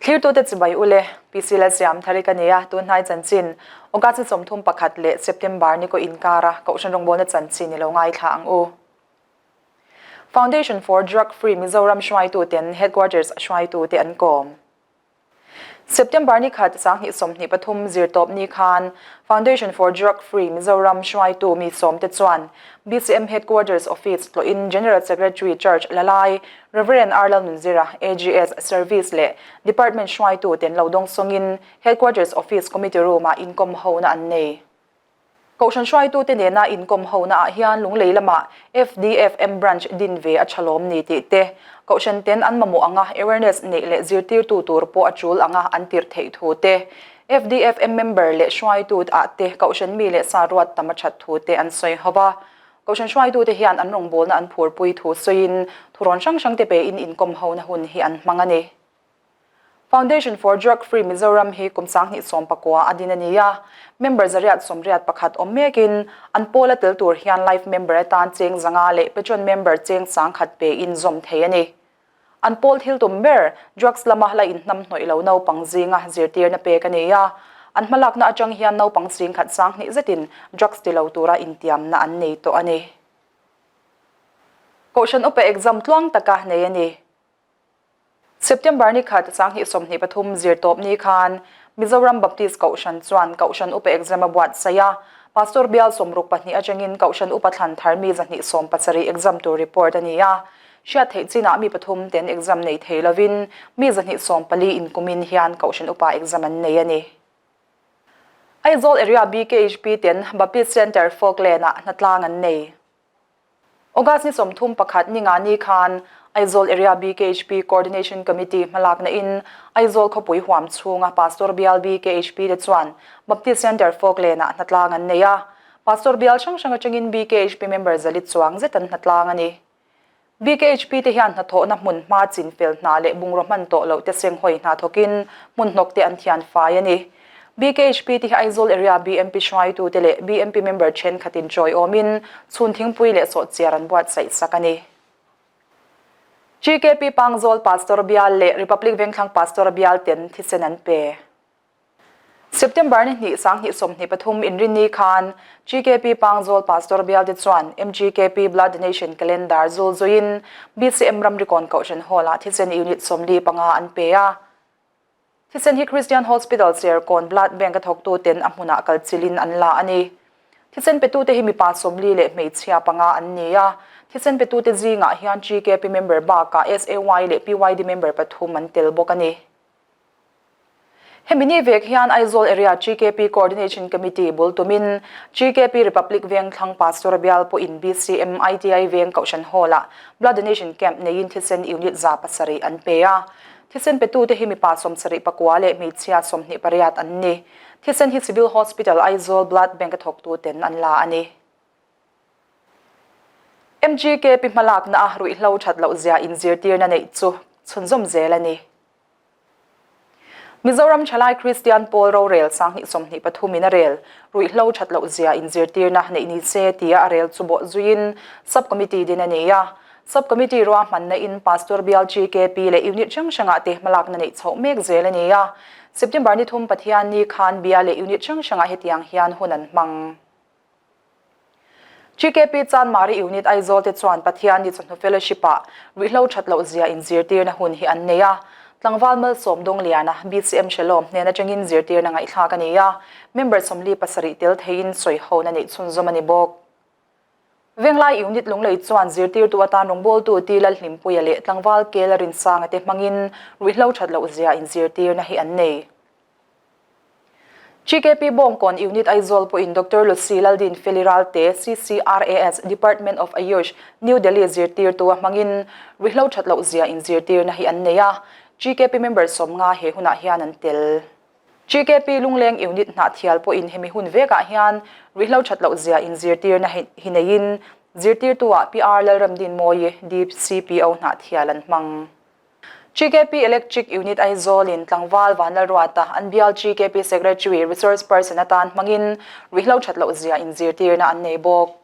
Thlirtute chibai ule, PC Lalsiamthari ka nia, tunhnai chanchin, August ni 31 leh September ni kaw inkara Kohhran rawngbawlna chanchin i lo ngaithla ang u. Foundation for Drug Free Mizoram hruaituten Headquarters hruaitute an kawm. September ni khat 2023 zirtawp ni khan Foundation for Drug Free Mizoram hruaitu mi sawmte chuan BCM Headquarters Office tlawhin General Secretary Charge la lai Rev. R. Lalnunzira, AGS, Service leh Department hruaituten lo dawngsawngin Headquarters Office Committee Room-ah inkawm hona an nei. Kohhran hruaitute nena inkawm honaah hian Lunglei lamah FDFM Branch din ve a tha lawm ni tih te, Kohhran ten an mamawh anga awareness neih leh zirtirtu tur pawh a tul anga an tirh theih thu te, FDFM member leh hruaitu ah te Kohhran mi leh sa ruat tam a that thu te an sawi ho va. Kohhran hruaitute hian an rawngbawlna an phurpui thu sawiin thurawn hrang hrang te pein inkawm hona hun hi an hmang a ni. Foundation for Drug Free Mizoram hi kum 2019 a din a ni a, member 181 awm mekin an pawl a tel tur hian life member atan cheng 500 leh patron member cheng 10,000 pein zawm thei a ni. An pawl thil tum ber drugs lama la inhnam hnawih lo naupang zinga zirtirna pek a ni a, an hmalakna atang hian naupang 10,000 20 zetin drugs ti lo tura intiamna an nei tawh a ni. Kohhran upa exam tluang taka nei a ni. September ni khat 2023 zirtawp ni khan Mizoram Baptist Kohhran chuan Kohhran Upa Exam a buatsaih a, Pastor bial 62 atangin Kohhran Upa thlan thar mi 170 exam tur report a ni a. Hriat theih chinah mi pathum ten exam nei thei lovin mi 140 inkumin hian Kohhran Upa exam an nei a ni. Aizawl Area BKHP ten Baptist Centre Falkland-ah hnatlang an nei. August ni 31 ni nga ni khan Aizawl Area BKHP Coordination Committee hmalakna in Aizawl khawpui huam chhunga Pastor bial BKHP te chuan Baptist Centre Falkland ah hnatlang an nei a. Pastor bial hrang hrang atangin BKHP member zalit chuang zet an hnatlang a ni. BKHP te hian hnathawhna hmun hma chin fel hna leh bungraw hman tawh loh te senghawi hna thawkin hmun hnawk te an thian fai a ni. BKHP te hi Aizawl Area BMP hruaitute leh BMP member thenkhatin chawiawmin chhun thingpui leh sawhchiar an buatsaih sak a ni. GKP Pangzawl Pastor Bial leh Republic Vengthlang Pastor Bial ten thisen an pe. September ni hnih 2023 inrinni khan GKP Pangzawl Pastor Bial te chuan MGKP Blood Donation Calendar zul zuiin BCM Ramrikawn Kohhran Hall-ah thisen unit 45 an pe a. Thisen hi Christian Hospital Serkawn Blood Bank a thawktuten a hmunah kal chilhin an la a ni. Thisen petute hi mipa 40 leh hmeichhia panga an ni a. Thisen petute zingah hian GKP member bakah SAY leh PYD member pathum an tel bawk a ni. Hemi ni vek hian Aizawl Area GKP Coordination Committee bul tumin GKP Republic Vengthlang Pastor bial pawhin BCM ITI Veng Kohhran Hall-ah Blood Donation Camp neiin thisen unit 700 an pe a. Thisen petute hi mipa 79 leh hmeichhia 28 an ni. Thisen hi Civil Hospital Aizawl Blood Bank a thawktuten an la a ni. MGKP hmalakna a ruihhlo that loh zia inzirtirna neih chu chhunzawm zel a ni. Mizoram Thalai Kristian Pawl rorel 2023 in a rel ruihhlo that loh zia inzirtirna neih ni se tia a rel chu bawh zuiin Sub Committee din a ni a. Sub Committee ruahmanna in Pastor bial GKP leh Unit hrang hrangah te hmalakna neih chhoh mek zel a ni a. September ni thum Pathian ni khan bial leh Unit hrang hrangah hetiang hian hun an hmang. GKP Chanmari Unit Aizawl te chuan Pathian ni chawhnu Fellowship ah ruihhlo that loh zia inzirtirna hun hi an nei a. Tlangval Malsawm Dawngliana, BCM Shalom hnen atangin zirtirna ngaihthlak a ni a. Member 47 tel theiin sawihona neih chhunzawm a ni bawk. Venglai Unit Lunglei chuan zirtirtu atan rawngbawltu Ti Lalhlimpuia leh tlangval Kela Rinsanga te hmangin ruihhlo that loh zia inzirtirna hi an nei. GKP Bawngkawn Unit Aizawl pawhin Doctor Lucy Laldin Feli Ralte, CCRAS, Department of Ayush, New Delhi zirtirtu a hmangin ruihhlo that loh zia inzirtirna hi an nei a. GKP member 50 he hunah hian an tel. GKP Lungleng Unit Hnahthial pawhin hemi hun vekah hian ruihhlo that loh zia inzirtirna hi neiin zirtirtuah PR Lalramdin Mawi, DCPO Hnahthial an hmang. GKP Electric Unit Aizawl in tlangval Vanlalruata an bial GKP Secretary Resource Person atan hmangin ruihhlo that loh zia inzirtirna an nei bawk.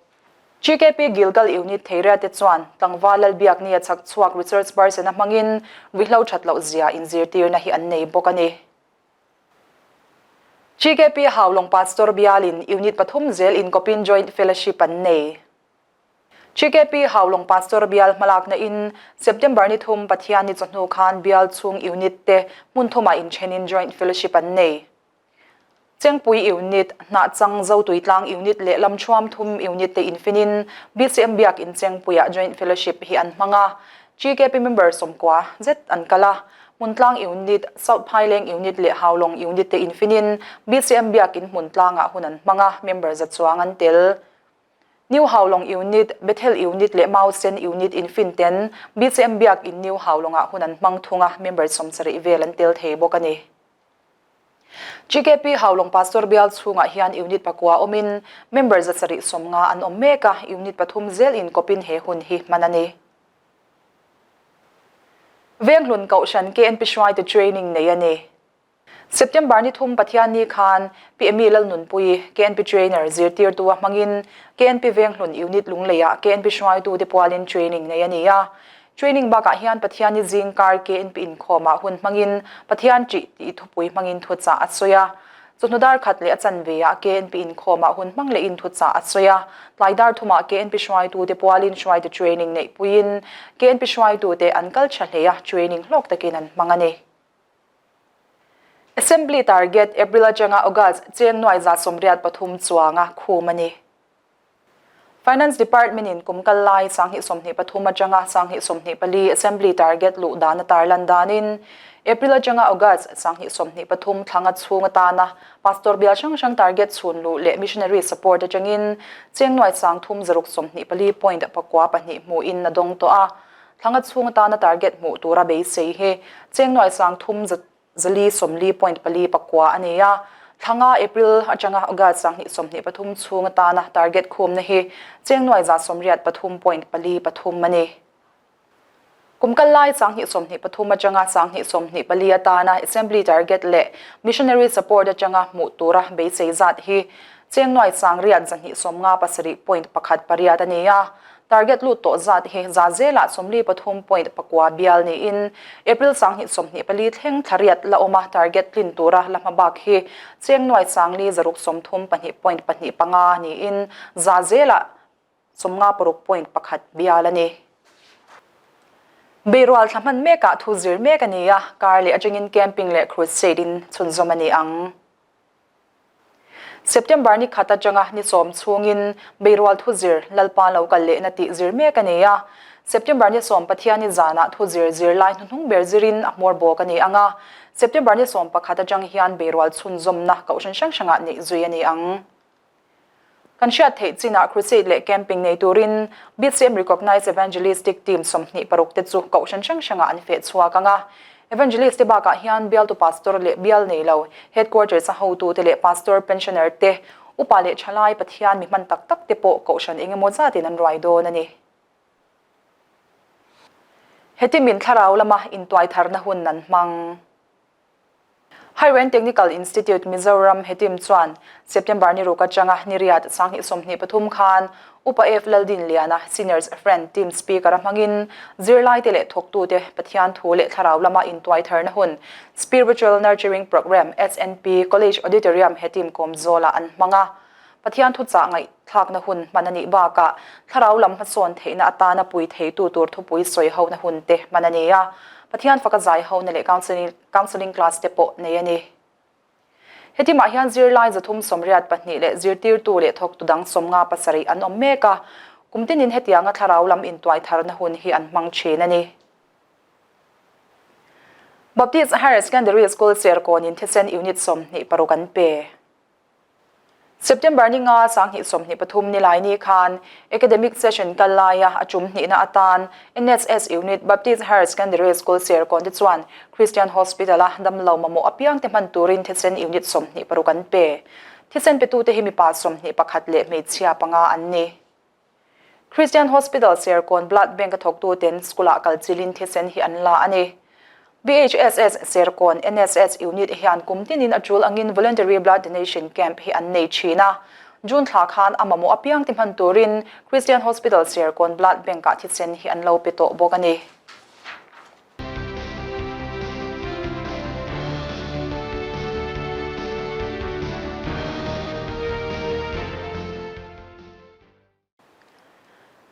GKP Gilgal Unit Theiriate chuan tlangval Lalbiakni a chhak chhuak research person a hmangin ruihhlo that loh zia inzirtirna hi an nei bawk a ni. GKP Haulawng Pastor bialin Unit pathum zel inkawpin Joint Fellowship an nei. GKP Haulawng Pastor bial hmalakna in September ni thum Pathianni chawhnu khan bial chhung Unit te hmun thumah inthenin Joint Fellowship an nei. Chengpui Unit, Hnahchang Zotuitlang Unit leh Lamthuam Thum Unit te infinin BCM Biakin Chengpuiah Joint Fellowship hi an hmang a, GKP member sawmkua zet an kal a. Hmuntlang Unit, South Phaileng Unit leh Haulawng Unit te infinin BCM Biakin Hmuntlangah hun an hmang a, member za chuang an tel. New Haulawng Unit, Bethel Unit leh Mausen Unit infin ten BCM Biakin New Haulawngah hun an hmang thung a, member 70 vel an tel thei bawk a ni. GKP Haulawng Pastor bial chhungah hian unit pakua awmin member 750 an awm mek a, unit pathum zel inkawpin he hun hi hman a ni. Venghlun Kohhran KNP hruaitu training nei a ni. September ni thum Pathianni khan PME Lalnunpui KNP trainer zirtirtu a hmangin KNP Venghlun unit Lungleiah KNP hruaitute pualin training nei a ni a. Training bakah hian Pathianni zingkar KNP inkhawmah hun hmangin Pathian ṭih tih thupui hmangin thuchah a sawi a. Chawhnu dar khat leh a chanveah KNP inkhawmah hun hmang lehin thuchah a sawi a. Tlai dar thumah KNP hruaitute pualin hruaitu training neihpuiin KNP hruaitute an kal tha hle a, training hlawk takin an hmang a ni. Assembly target April atanga August cheng nuai 83 chuanga khum a ni. Finance Department in kum kal lai 2023 atanga 2024 Assembly target luh dan a tarlan danin April atanga August 2023 thlanga chhung atana Pastor bial hrang hrang target chhun luh leh Missionary support atangin cheng nuai 324.92 hmuhin a dawng tawh a. Thlanga chhung atana target hmuh tura beisei hi cheng nuai 3440.49 a ni a. Thlanga April atanga August 2023 chhung atana target khumna hi cheng nuai 183.43 a ni. Kum kal lai 2023 atanga 2024 atana Assembly target leh Missionary support atanga hmuh tura beisei zat hi cheng nuai 6257.18 a ni a. Target lut tawh zat hi za zelah 43.9 bial niin April 2024 thleng thla riat la awm a, target tlin tura la hma bak hi cheng nuai 4632.25 niin za zelah 56.1 bial a ni. Beirual thla hman mekah thu zir mek a ni a, kar leh atangin camping leh crusade in chhunzawm a ni ang. September ni khat atanga ni sawm chhungin Beirual thuzir Lalpa lo kal lehna tih zir mek a ni a. September ni sawm Pathianni zanah thuzir zirlai hnuhnung ber zirin a hmawr bawk a ni ang a. September ni 11 atang hian Beirual chhunzawmna kohhran hrang hrangah neih zui a ni ang. Kan hriat theih chinah Crusade leh Camping nei turin BCM Recognized Evangelistic Team 26 te chu kohhran hrang hrangah an feh chhuak ang a. Evangelist te bakah hian bialtu pastor leh bial nei lo, Headquarters a hotute leh pastor pensioner te, upa leh thalai Pathian mi hman tak tak te pawh kohhran engemaw zatin an ruai dawn a ni. Heti min thlarau lama intuai tharna hun an hmang. Highway Technical Institute Mizoram hetim chuan September ni ruk atanga ni riat 2023 khan Upa F Laldinliana Seniors Friend Team Speaker a hmangin zirlaite leh thawktute Pathian thu leh thlarau lama intuai tharna hun Spiritual Nurturing Programme SNP College Auditorium hetim kawmzawlah an hmang a. Pathian thuchah ngaihthlakna hun hman a nih bakah thlarau lam hmasawn theihna atana pui theitu tur thupui sawi hona hun te hman a ni a. Pathian faka zai hona leh counselling class te pawh nei a ni. Hetimah hian zirlai 382 leh zirtirtu leh thawktu dang 57 an awm mek a, kum tinin hetianga thlarau lam intuai tharna hun hi an hmang thin a ni. Baptist Higher Secondary School Serkawnin thisen unit 26 an pe. September ni nga 2023 ni lai ni khan academic session kal laia a tum hnihna atan NSS Unit Baptist Higher Secondary School Serkawn te chuan Christian Hospital a damlo mamawh apiang te hman turin thisen unit 26 an pe. Thisen petute hi mipa 21 leh hmeichhia panga an ni. Christian Hospital Serkawn Blood Bank a thawktuten school-ah kal chilin thisen hi an la a ni. BHSS Serkawn NSS Unit hian kum tinin a tul angin Voluntary Blood Donation Camp hi an nei thin a. June thla khan a mamawh apiang ti hman turin Christian Hospital Serkawn Blood Bank-ah thisen hi an lo pe tawh bawk a ni.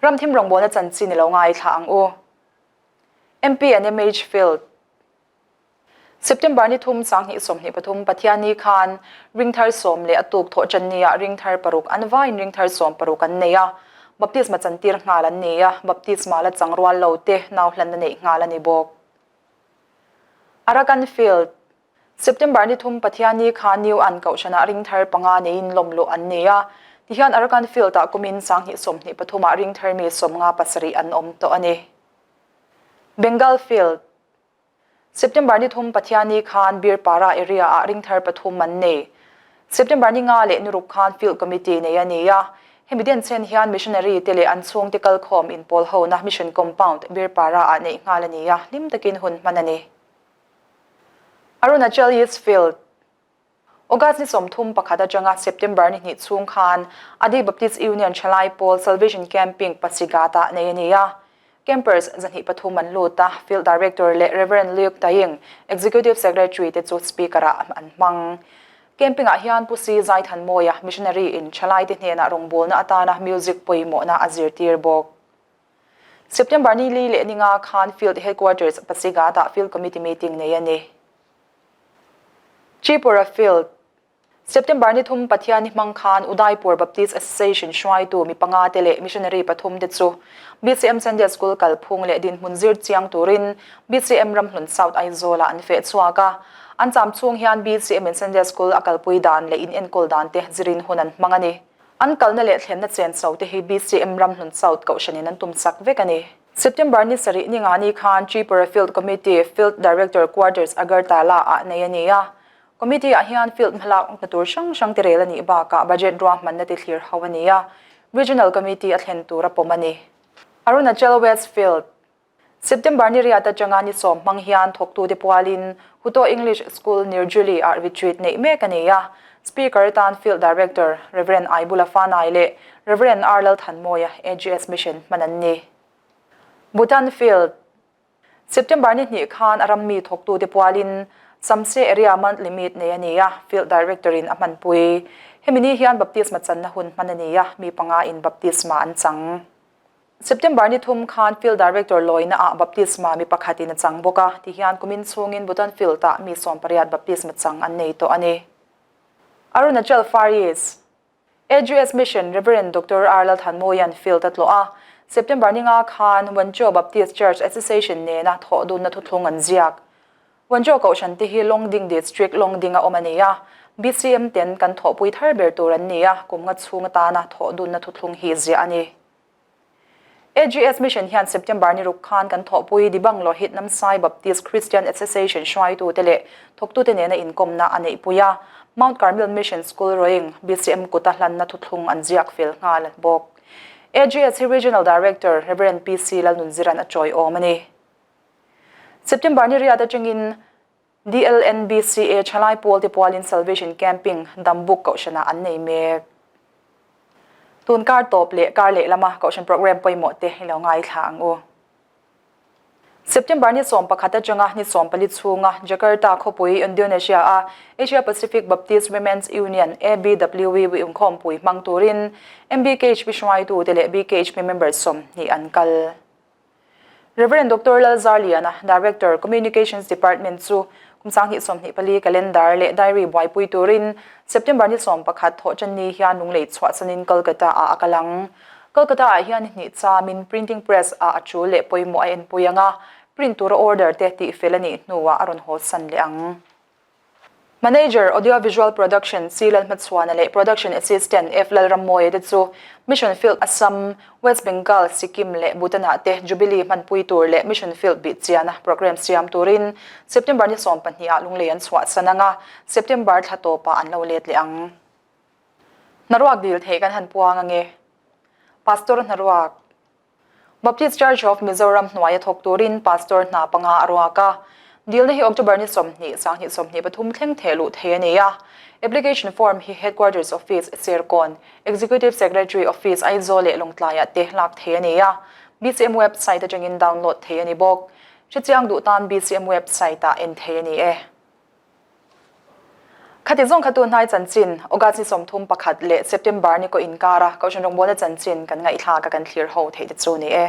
Ramthim rawngbawlna chanchin i lo ngaithla ang u. MP and MH Field. September ni thum 2023 Pathianni khan ringthar sawm leh a tuk thawh ṭanni ah ringthar paruk an vaiin ringthar sawm paruk an nei a, baptisma chantir nghal an nei a, baptisma la chang rual lo te nau hlanna neih nghal a ni bawk. Arakan Field. September ni thum Pathianni khan New An Kohhranah ringthar panga neiin lawmluh an nei a, tihian Arakan Field ah kumin 2023 ah ringthar mi 57 an awm tawh a ni. Bengal Field. September ni thum Pathianni khan Birpara area ah ringthar pathum an nei. September ni nga leh ni ruk khan Field Committee nei a ni a, hemi denchhen hian missionary te leh an chhungte kalkhawm inpawl hona Mission Compound Birpara ah neih nghal a ni a, hlim takin hun hman a ni. Arunachal East Field. August ni 31 atanga September ni hnih chhung khan Adi Baptist Union Thalai Pawl Salvation Camping Pasighat-ah nei a ni a. Campers 203 an lut a, Field Director leh Rev. Luke Taing, Executive Secretary te chu Speaker-ah an hmang. Camping-ah hian Pu Si Zaithanmawia, Missionary in Thalaite hnenah rawngbawlna atana music pawimawhna a zirtir bawk. September ni li leh ni nga khan Field Headquarters Pasighat-ah Field Committee meeting nei a ni. Tripura Field, September ni thum Pathianni hmang khan Udaipur Baptist Association hruaitu mi panga te leh missionary pathum te chu BCM Sunday School kalphung leh dinhmun zir chiang turin BCM Ramhlun South Aizawl-ah an feh chhuak a. An cham chhung hian BCM in Sunday School a kalpui dan leh in enkawl dan te zirin hun an hmang a ni. An kalna leh thlenna chen chho te hi BCM Ramhlun South Kohhranin an tum chak vek a ni. September ni sarih ni nga ni khan Tripura Field Committee Field Director Quarters Agartala ah nei a ni a. Committee ah hian field hmalak na tur hrang hrang ti rel a nih bakah budget ruahmanna ti thlir ho a ni a, Regional Committee a thlen tur a pawm a ni. Arunachal West Field September ni riat atanga ni sawm hmang hian thawktute pualin Huto English School Nirjuli ah retreat neih mek a ni a. Speaker atan Field Director Rev. Aibula Fanai leh Rev. R. Lalthanmawia AGS Mission hman an ni. Bhutan Field September ni hnih khan a rammi thawktute pualin Samse Area Monthly Meet nei a ni a, Field Director in a hmanpui. Hemi ni hian Baptisma channa hun hman a ni a, mi panga in baptisma an chang. September ni thum khan Field Director lawina ah baptisma mi pakhat in a chang bawk a, tihian kumin chhungin Bhutan Field ah mi 18 baptisma chang an nei tawh a ni. Arunachal Far East AGS Mission Rev. Doctor R. Lalthanmawia'n field a tlawh a, September ni nga khan Wancho Baptist Church Association nena thawh dunna thuthlung an ziak. Wancho Kohhran te hi Longding District Longding a awm a ni a, BCM ten kan thawhpui thar ber tur an ni a, kum nga chhung atana thawh dunna thuthlung hi ziah a ni. AGS Mission hian September ni ruk khan kan thawhpui Dibang Lohit Namsai Baptist Christian Association hruaitute leh thawktute nena inkawmna a neihpui a, Mount Carmel Mission School Roing BCM kuta hlanna thuthlung an ziak fel nghal bawk. AGS hi Regional Director Rev. PC Lalnunziran a chawiawm a ni. September ni riat atangin DLNBCA Thalai Pawl te pualin Salvation Camping Dambuk Kohhranah an nei mek. Tun kar tawp leh kar leh lama Kohhran Programme pawimawh te i lo ngaithla ang u. September ni 11 atanga ni 14 chhunga Jakarta khawpui Indonesia a Asia Pacific Baptist Women's Union, ABWU, inkhawmpui hmang turin MBKHP hruaitute leh BKHP members 20 an kal. Rev. Doctor Lalzarliana, Director, Communications Department chu kum 2024 calendar leh diary buaipui turin September ni 11 thawhṭanni hian lunglei chhuahsanin Kolkata ah a kal ang. Kolkata ah hian ni hnih chamin printing press ah a ṭul leh pawimawh a enpui ang a, print tura order te tihfel a nih hnuah a rawn hawsan leh ang. Manager, Audio Visual Production, C. Lalhmachhuana leh Production Assistant, F. Lalrammawia te chu Mission Field Assam, West Bengal, Sikkim leh Bhutan-ah te Jubilee hmanpui tur leh Mission Field bihchiana programme siam turin September ni 12 ah Lunglei an chhuahsan ang a, September thla tawpah an lo let leh ang. Hnaruak dil theih kan han puang ange. Pastor Hnaruak. Baptist Church of Mizoram hnuaia thawk turin Pastor hna panga a ruak a. Dilna hi October ni 20, 2023 thleng theh luh theih a ni a. Application form hi Headquarters Office, Serkawn, Executive Secretary Office, Aizawl leh Lawngtlaiah te lak theih a ni a. BCM website atangin download theih a ni bawk. Hrechiang duh tan BCM website ah en theih a ni e. Khati zawng kha tun hnai chanchin, August ni 31 leh September ni kaw inkara Kohhran rawngbawlna chanchin kan ngaihthlak a kan thlir ho theih te chu ni e.